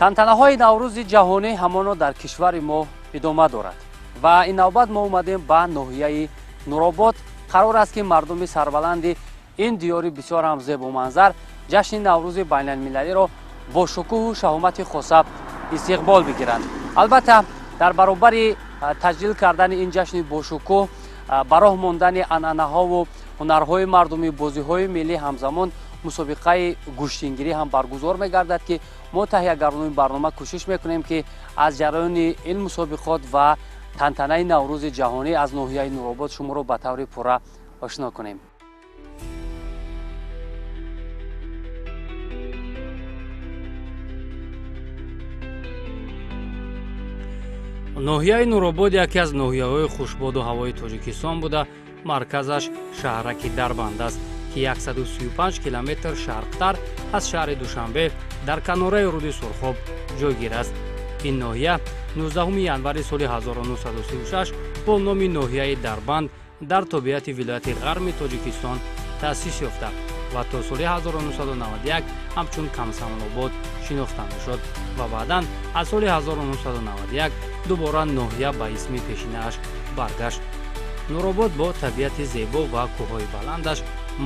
Тантанаҳои Наврӯзи ҷаҳонӣ ҳамоно дар кишвари мо идома дорад ва ин навбат мо омадем ба ноҳияи Нуробод. Қарор аст, ки мардуми сарбаланди ин диёри бисёр ҳам зебоманзар ҷашни Наврӯзи байналмилалиро бо шукӯҳу шаҳомати хоса истиқбол бигиранд. Албатта, дар баробари таҷлил кардани ин ҷашни бошукӯҳ, ба роҳ мондани анъанаҳову ҳунарҳои мардумӣ, бозиҳои миллӣ, ҳамзамон мусобиқаи гӯштингирӣ ҳам баргузор мегардад, ки мо, таҳиягарони барнома, кӯшиш мекунем, ки аз ҷараёни ин мусобиқот ва тантанаи Наврӯзи ҷаҳонӣ аз ноҳияи Нуробод шуморо ба таври пурра ошно кунем. Ноҳияи Нуробод яке аз ноҳияҳои хушбоду ҳавои Тоҷикистон буда, марказаш шаҳраки Дарбанд аст, ки 135 километр шарқтар аз шаҳри Душанбе дар канораи руди Сурхоб ҷойгир аст. Ин ноҳия 19 январи соли 1936 бо номи ноҳияи Дарбанд дар тобеияти вилояти Ғарми Тоҷикистон таъсис ёфта ва то соли 1991 ҳамчун Комсомолобод шинохта мешуд ва баъдан аз соли 1991 дубора ноҳия ба исми пешинааш баргашт. Нуробод бо табиати зебо ва кӯҳҳои баландаш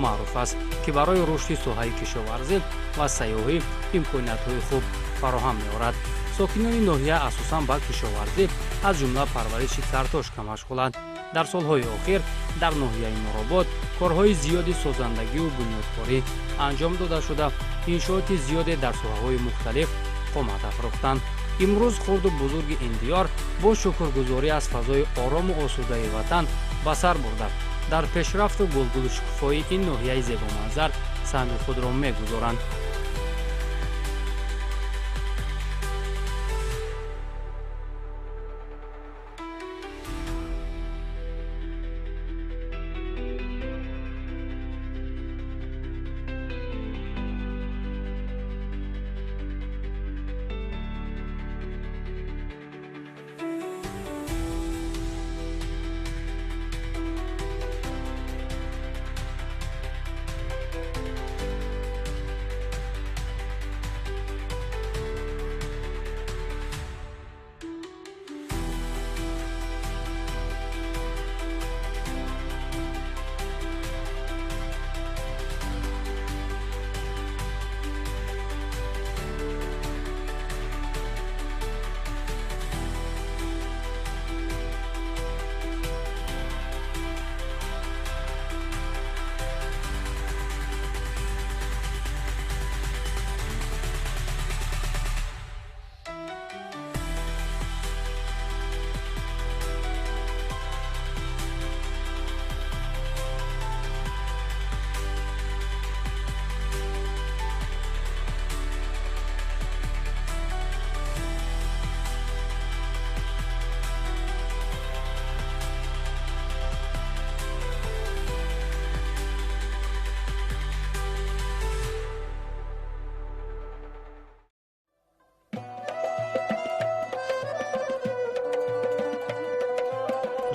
маъруф аст, ки барои рушди соҳаи кишоварзӣ ва сайёҳӣ имкониятҳои хуб фароҳам меорад. Сокинони ноҳия асосан ба кишоварзӣ, аз ҷумла парвариши картошка машғуланд. Дар солҳои охир дар ноҳияи Нуробод корҳои зиёди созандагию бунёдкорӣ анҷом дода шуда, иншооти зиёде дар соҳаҳои мухталиф қомат афрохтанд. Имрӯз хурду бузурги ин диёр бо шукргузорӣ аз фазои орому осудаи ватан ба сар бурда, дар пешрафту гулгулу шукуфоии ин ноҳияи зебоманзар саҳми худро мегузоранд.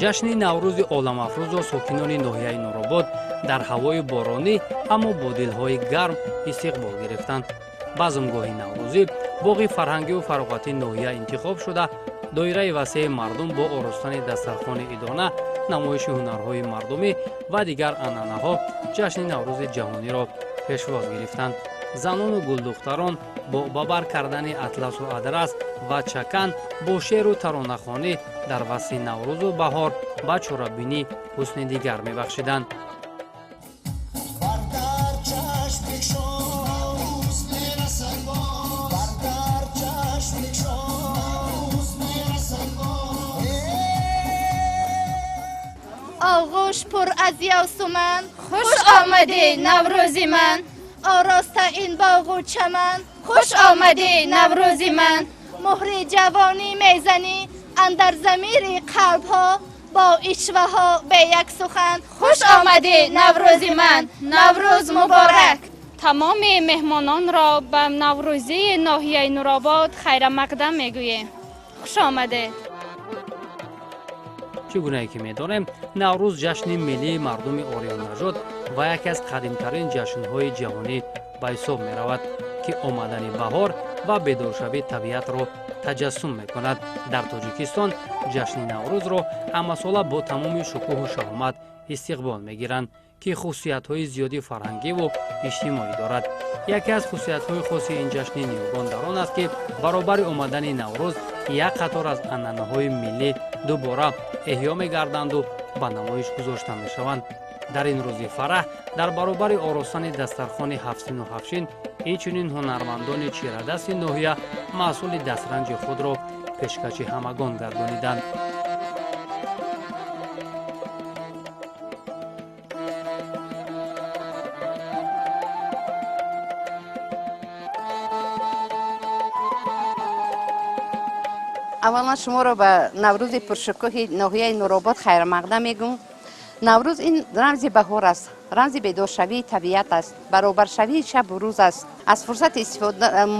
Ҷашни Наврӯзи оламафрӯзро сокинони ноҳияи Нуробод дар ҳавои боронӣ, аммо бо дилҳои гарм истиқбол гирифтанд. Базмгоҳи наврӯзӣ боғи фарҳангию фароғатии ноҳия интихоб шуда, доираи васеи мардум бо оростани дастархони идона, намоиши ҳунарҳои мардумӣ ва дигар анъанаҳо ҷашни Наврӯзи ҷаҳониро пешвоз гирифтанд. Занону гулдухтарон бо ба бар кардани атласу адрас ва чакан, бо шеъру таронахонӣ дар васфи наврӯзу баҳор ба чорабинӣ ҳусни дигар мебахшиданд. Бар дар чашм бикшо, Наврӯз мерасад боз. Бар дар чашм бикшо, Наврӯз мерасад боз. Оғӯш пур аз ёсуман, хуш омадӣ, Наврӯзи ман. Ороста ин боғу чаман, хуш омадӣ, Наврӯзи ман. Муҳри ҷавонӣ мезанӣ андар замири қалбҳо, бо ишваҳо бе як сухан, хуш омадӣ, Наврӯзи ман. Наврӯз муборак! Тамоми меҳмононро ба наврӯзии ноҳияи Нуробод хайрамақдам мегӯем. Хуш омадед! Чӣ гунае ки медонем, Наврӯз ҷашни миллии мардуми ориённажод ва яке аз қадимтарин ҷашнҳои ҷаҳонӣ ба ҳисоб меравад, ки омадани баҳор Ва бедоршавии табиатро таҷассум мекунад. Дар Тоҷикистон ҷашни Наврӯзро ҳамасола бо тамоми шукӯҳу шаҳомат истиқбол мегиранд, ки хусусиятҳои зиёди фарҳангиву иҷтимоӣ дорад. Яке аз хусусиятҳои хоси ин ҷашни ниёгон дар он аст, ки баробари омадани Наврӯз як қатор аз анъанаҳои миллӣ дубора эҳё мегарданду ба намоиш гузошта мешаванд. Дар ин рӯзи фараҳ дар баробари оростани дастархони ҳафтсину ҳафтшин, инчунин ҳунармандони чирадасти ноҳия маҳсули дастранҷи худро пешкаши ҳамагон гардониданд. Аввалан, шуморо ба Наврӯзи пуршукӯҳи ноҳияи Нуробод хайрмақдам мегӯм. Наврӯз ин рамзи баҳор аст, рамзи бедоршавии табиат аст, баробаршавии шабу рӯз аст. Аз фурсати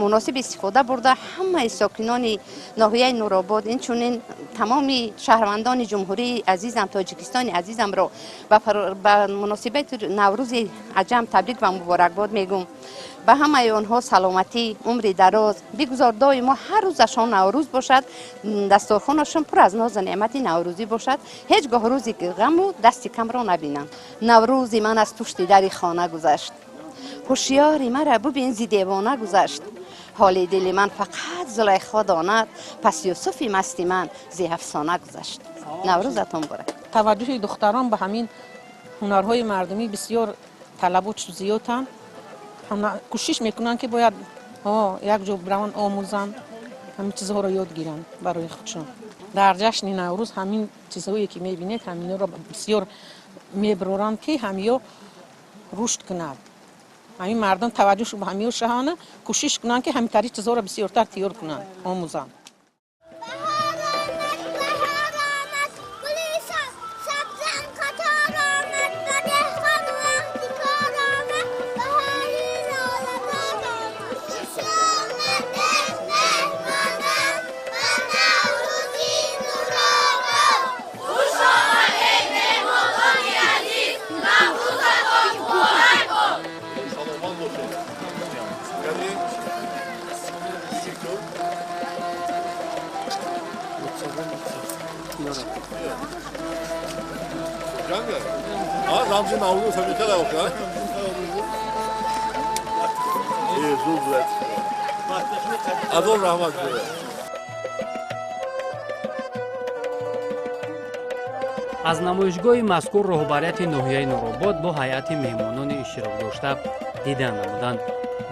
муносиб истифода бурда, ҳамаи сокинони ноҳияи Нуробод, инчунин тамоми шаҳрвандони ҷумҳурии азизам, Тоҷикистони азизамро ба муносибати Наврӯзи аҷам табрик ва муборакбод мегӯм. Ба ҳамаи онҳо саломатӣ, умри дароз. Бигузор доимо ҳар рӯзашон Наврӯз бошад, дасторхонашон пур аз нозу неъмати наврӯзӣ бошад, ҳеҷ гоҳ рӯзи ғаму дасти камро набинанд. Наврӯзи ман аз пушти дари хона гузашт, ҳушёри мара бубин, зи девона гузашт. Ҳоли дили ман фақат Зулайхо донад, пас Юсуфи масти ман зи афсона гузашт. Наврӯзатон муборак. Таваҷҷӯҳи духтарон ба ҳамин ҳунарҳои мардумӣ бисёр талабот зиёданд. Кӯшиш мекунанд, ки бояд як ҷо бираванд, омӯзанд, ҳамин чизҳоро ёд гиранд барои худшон. Дар ҷашни Наврӯз ҳамин чизҳое, ки мебинед, ҳаминро бисёр мебароранд, ки ҳамиё рушд кунад. Ҳамин мардум таваҷҷӯҳ ба ҳамиё шаванд, кӯшиш кунанд, ки ҳаминтари чизҳоро бисёртар тайёр кунанд, омӯзанд. Рамзи Наврӯз ҳамин хела. Зуд зуд азон раҳмат. Аз намоишгоҳи мазкур роҳбарияти ноҳияи Нуробод бо ҳайати меҳмонони иштирокдошта дидан намуданд.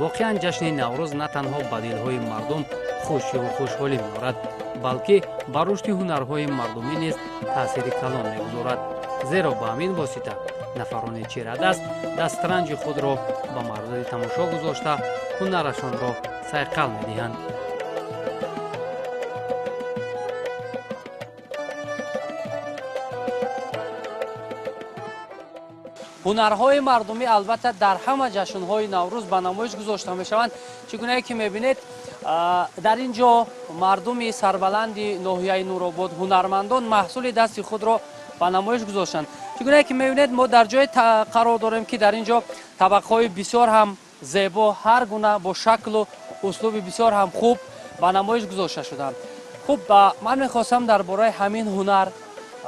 Воқеан, ҷашни Наврӯз на танҳо ба дилҳои мардум хушиву хушҳолӣ меорад, балки ба рушди ҳунарҳои мардумӣ низ таъсири калон мегузорад, зеро ба ҳамин восита нафарони чирадаст дастранҷи худро ба мавриди тамошо гузошта, ҳунарашонро сайқал медиҳанд. Ҳунарҳои мардумӣ, албатта, дар ҳама ҷашнҳои Наврӯз ба намоиш гузошта мешаванд. Чӣ гунае ки мебинед, дар ин ҷо мардуми сарбаланди ноҳияи Нуробод, ҳунармандон маҳсули дасти худро ба намоиш гузоштанд. Чӣ гунае ки мебинед, мо дар ҷое қарор дорем, ки дар ин ҷо табақҳои бисёр ҳам зебо, ҳар гуна бо шаклу услуби бисёр ҳам хуб ба намоиш гузошта шуданд. Хуб, ман мехостам дар бораи ҳамин ҳунар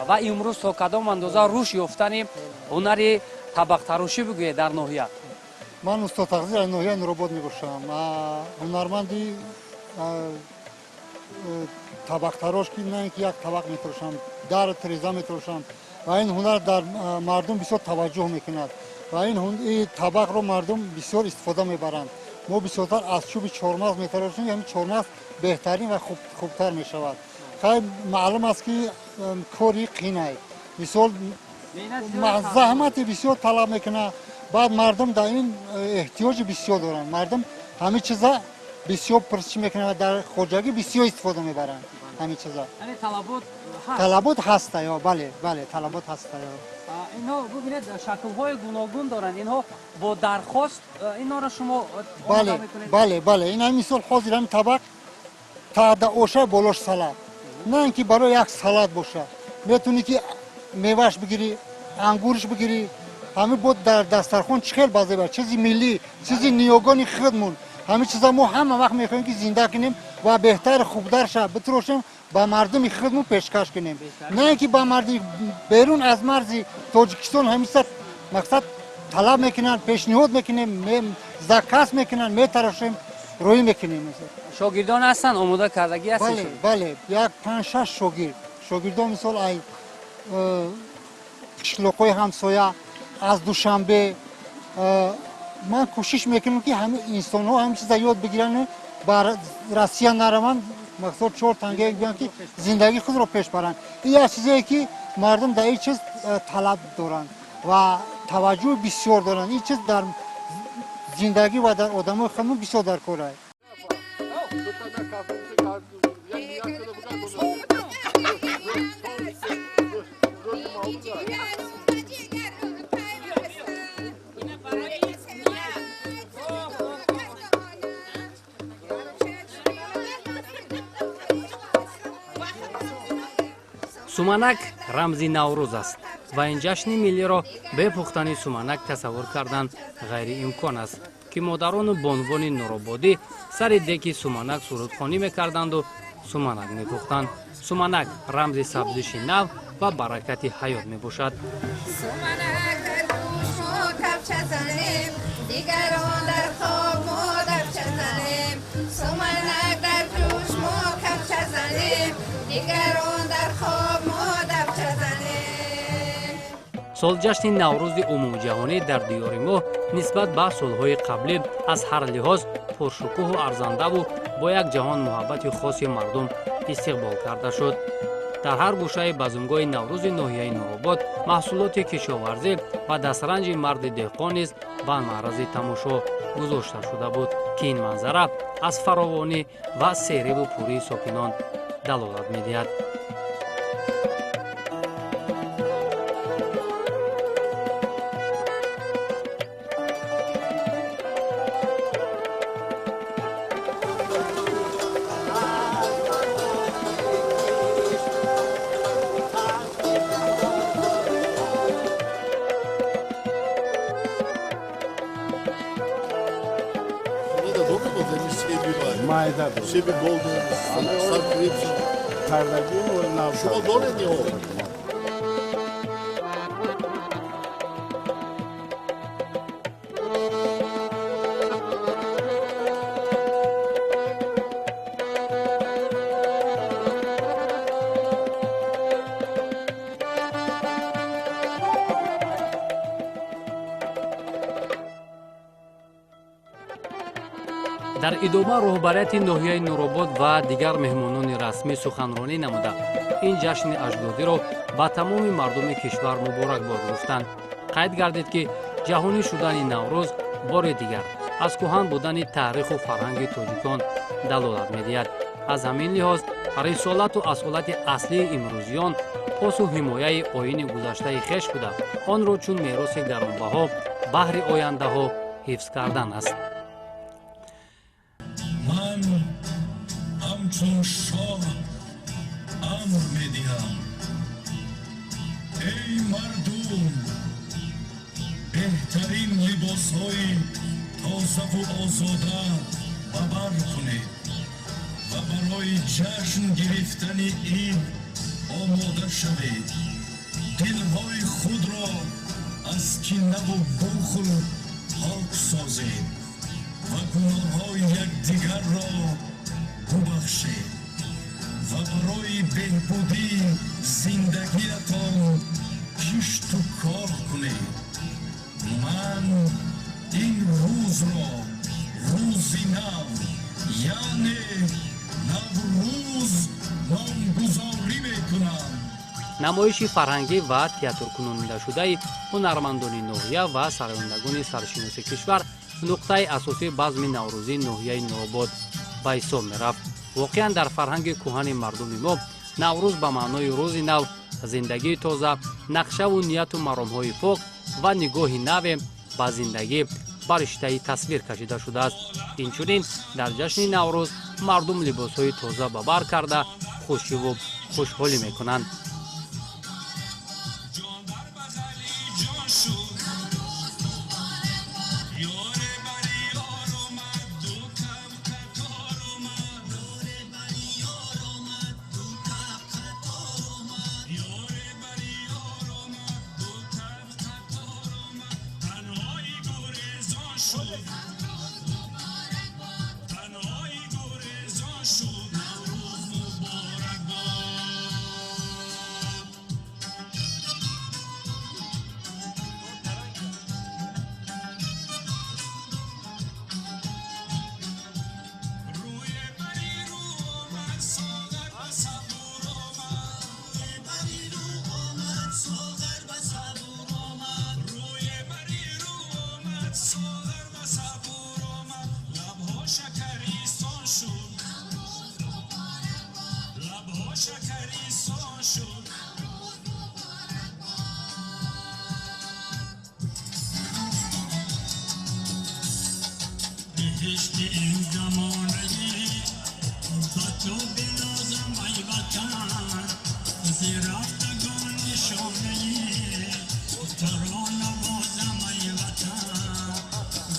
ва имрӯз то кадом андоза рушд ёфтани ҳунари табақтарошӣ бигӯед дар ноҳия. Ман устод Тақдир аз ноҳияи Нуробод мебошам, ҳунарманди табақтарош, ки на ин ки як табақ метарошам, дар треза метарошам. Ва ин ҳунар дар мардум бисёр таваҷҷӯҳ мекунад ва ин табақро мардум бисёр истифода мебаранд. Мо бисёртар аз чӯби чормағз метарошем, ҳамин чормағз беҳтарин ва хубтар мешавад. Хай, маълум аст, ки кори қинай, мисол, заҳмати бисёр талаб мекунад. Баъд мардум дар ин эҳтиёҷи бисёр доранд. Мардум ҳамин чиза бисёр пурсиш мекунад, дар хоҷагӣ бисёр истифода мебаранд ҳамин чиза. Талабот ҳаста ё? Бале, бале, талабот ҳаста ё. Инҳо, бубинед, шаклҳои гуногун доранд. Инҳо бо дархост инҳоро шумо? Бале, бале, бале. Ин ҳамин мисол, ҳозир ҳамин табақ таъда оша, болош салат. На ин ки барои як салат боша, метавонӣ ки меваш бигирӣ, ангурш бигирӣ. Ҳамин бод дар дастархон чӣ хел базеба, чизи миллӣ, чизи ниёгони худмон. Ҳамин чиза мо ҳама вақт мехоҳем, ки зинда кунем ва беҳтар, хубтарша битрошем, ба мардуми худмон пешкаш кунем, на ин ки ба мардуми берун аз марзи Тоҷикистон. Ҳамиса мақсад талаб мекунанд, пешниҳод мекунем, заказ мекунанд, метарошем, рӯӣ мекунем. Шогирдон ҳастанд, омода кардагӣ ҳастед? Бале, бале, як панҷ шаш шогирд. Шогирдон, мисол, ай қишлоқҳои ҳамсоя, аз Душанбе. Ман кӯшиш мекунам, ки ҳамин инсонҳо ҳамин чиза ёд бигиранд, ба Россия нараванд, мақсад чор танга биён, ки зиндагии худро пеш баранд. Ин як чизее, ки мардум дар ин чиз талаб доранд ва таваҷҷӯҳи бисёр доранд. Ин чиз дар зиндагӣ ва дар одамои худмон бисёр дар кор аст. Суманак рамзи Наврӯз аст ва ин ҷашни миллиро бе пухтани суманак тасаввур кардан ғайриимкон аст, ки модарону бонувони нурободӣ сари деки суманак сурудхонӣ мекарданду суманак мепухтанд. Суманак рамзи сабзиши нав ва баракати ҳаёт мебошад. Суманак дар гӯш мо кафча занем, дигарон дар хоб мо дафча занем. Суманак дар ҷӯш мо кафча занем, дигарон дар хоб мо дафча занем. Солҷашни Наврӯзи умумиҷаҳонӣ дар диёри мо нисбат ба солҳои қаблӣ аз ҳар лиҳоз пуршукӯҳу арзандаву бо як ҷаҳон муҳаббати хоси мардум истиқбол карда шуд. Дар ҳар гӯшаи базмгоҳи Наврӯзи ноҳияи Нуробод маҳсулоти кишоварзӣ ва дастранҷи марди деҳқон низ ба маърази тамошо гузошта шуда буд, ки ин манзара аз фаровонӣ ва сериву пурии сокинон далолат медиҳад. Себи голден, саркрипс. Шумо доред ё? Дар идома роҳбарияти ноҳияи Нуробод ва дигар меҳмонони расмӣ суханронӣ намуда, ин ҷашни аҷдодиро ба тамоми мардуми кишвар муборакбод гуфтанд. Қайд гардид, ки ҷаҳонӣ шудани Наврӯз бори дигар аз кӯҳан будани таъриху фарҳанги тоҷикон далолат медиҳад. Аз ҳамин лиҳоз рисолату асолати аслии имрӯзиён посу ҳимояи оини гузаштаи хеш буда, онро чун мероси гаронбаҳо баҳри ояндаҳо ҳифз кардан аст. Ман ҳамчун шоҳ амр медиҳам: эй мардум, беҳтарин либосҳои тозаву озода ба бар кунед ва барои ҷашн гирифтани ид омода шавед. Дилҳои худро аз кинаву бухл пок созед ва гуноҳҳои якдигарро бубахшед ва барои беҳбудии зиндагиятон кишту кор кунед. Ман ин рӯзро рӯзи нав, яъне Наврӯз номгузорӣ мекунам. Намоиши фарҳангӣ ва театркунонидашудаи ҳунармандони ноҳия ва сарояндагони саршиноси кишвар нуқтаи асосии базми наврӯзии ноҳияи Нуробод ба ҳисоб мерафт. Воқеан, дар фарҳанги кӯҳани мардуми мо Наврӯз ба маънои рӯзи нав, зиндагии тоза, нақшаву нияту маромҳои пок ва нигоҳи наве ба зиндагӣ ба риштаи тасвир кашида шудааст. Инчунин дар ҷашни Наврӯз мардум либосҳои тоза ба бар карда, хушиву хушҳолӣ мекунанд. Ин замонаи ба ту бинозам, ай ватан, зи рафтагон нишонаи туро навозам, ай ватан.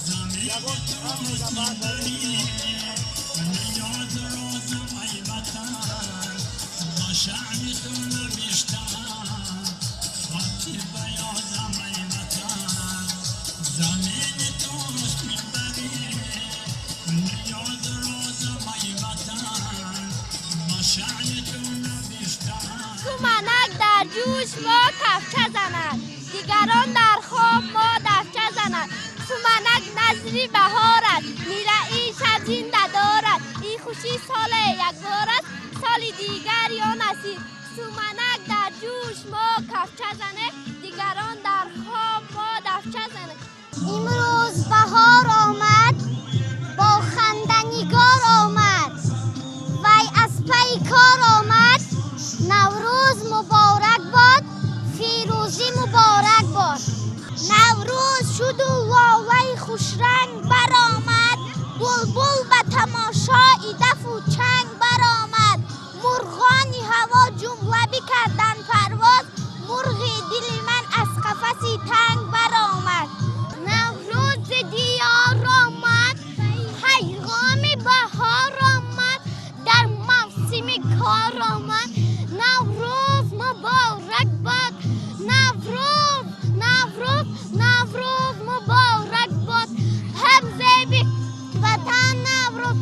Замини туст минбари ниёз розам, ай ватан, ба шаъни ту навиштаам хати баёзам, ай ватан. Замини туст минбари ниёз розам, ай ватан, ба шаъни ту навиштаам. Суманак дар ҷӯш мо кафча занад, дигарон дар хоб мо дафча занад. Суманак назри баҳор аст, мираи шаб зинда дорад. Ин хушӣ соле якбор аст, соли дигар ё насиб. Суманак дар ҷӯш мо кафча занед, дигарон дар хоб мо дафча занед. Имрӯз баҳор омад, бо ханда нигор омад, вай аз пайи кор омад. Наврӯз муборак бод, фирӯзӣ муборак бод. Наврӯз шуду лолаи хушранг баромад, булбул ба тамошои дафу чанг баромад. Мурғони ҳаво ҷумла бикарданд парвоз, мурғи дили ман аз қафаси танг баромад. Наврӯзи диёр омад, ҳайғоми баҳор омад, дар мавсими кор омад. Наврӯз муборак бод, Наврӯз, Наврӯз, Наврӯз муборак бод. Ҳам зеби ватан Наврӯз,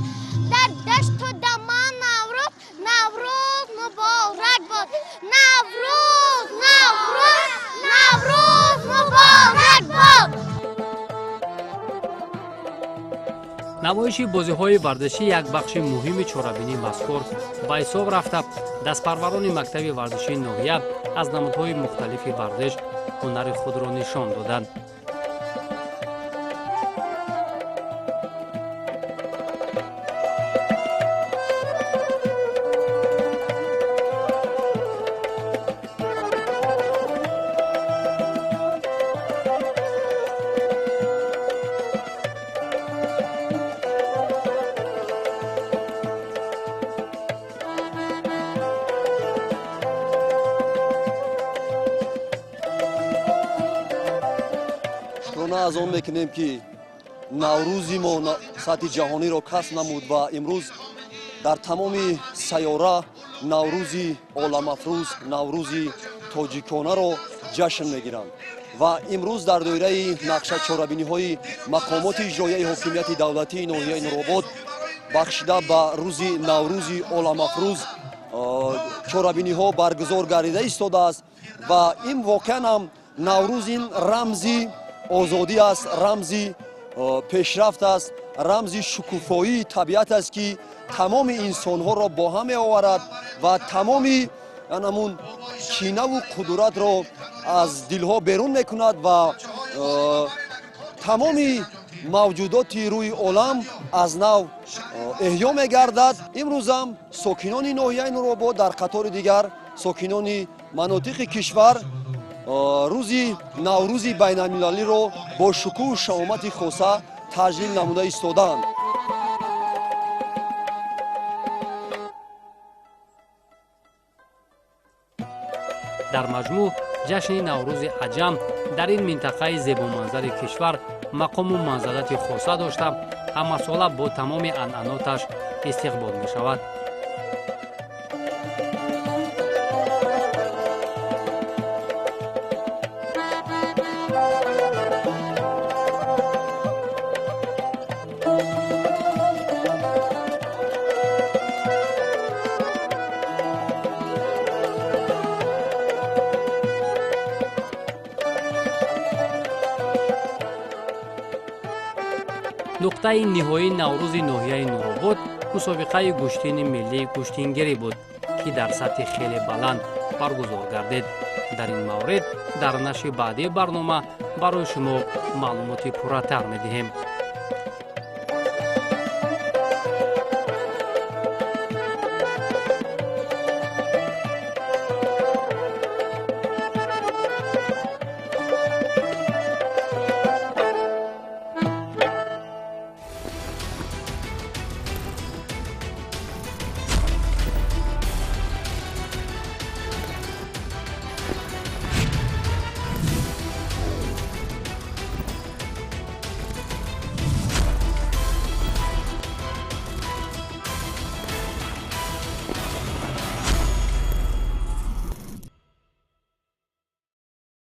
дар дашту даман Наврӯз, Наврӯз муборак бод. Наврӯз, Наврӯз, Наврӯз муборак бод. Намоиши бозиҳои варзишӣ як бахши муҳими чорабинии мазкур ба ҳисоб рафта, дастпарварони мактаби варзишии ноҳия аз намудҳои мухталифи варзиш ҳунари худро нишон доданд. Аз он мекунем, ки наврӯзи мо сатҳи ҷаҳониро касб намуд ва имрӯз дар тамоми сайёра наврӯзи оламафрӯз, наврӯзи тоҷиконаро ҷашн мегиранд. Ва имрӯз дар доираи нақша чорабиниҳои мақомоти иҷроияи ҳокимияти давлатии ноҳияи Нуробод бахшида ба рӯзи наврӯзи оламафрӯз чорабиниҳо баргузор гардида истодааст. Ва ин воқеан ҳам наврӯз ин рамзи озодӣ аст, рамзи пешрафт аст, рамзи шукуфоии табиат аст, ки тамоми инсонҳоро бо ҳам меоварад ва тамоми анамун кинаву қудуратро аз дилҳо берун мекунад ва тамоми мавҷудоти рӯи олам аз нав эҳё мегардад. Имрӯзам сокинони ноҳияи Нуробод дар қатори дигар сокинони манотиқи кишвар рӯзи наврӯзи байналмилалиро бо шукӯҳу шаҳомати хоса таҷлил намуда истодаанд. Дар маҷмӯъ ҷашни наврӯзи аҷам дар ин минтақаи зебоманзари кишвар мақому манзалати хоса дошта, ҳамасола бо тамоми анъаноташ истиқбол мешавад. Нуқтаи ниҳоии наврӯзи ноҳияи Нуробод мусобиқаи гӯштини миллии гӯштингирӣ буд, ки дар сатҳи хеле баланд баргузор гардид. Дар ин маврид дар нашри баъдии барнома барои шумо маълумоти пурратар медиҳем.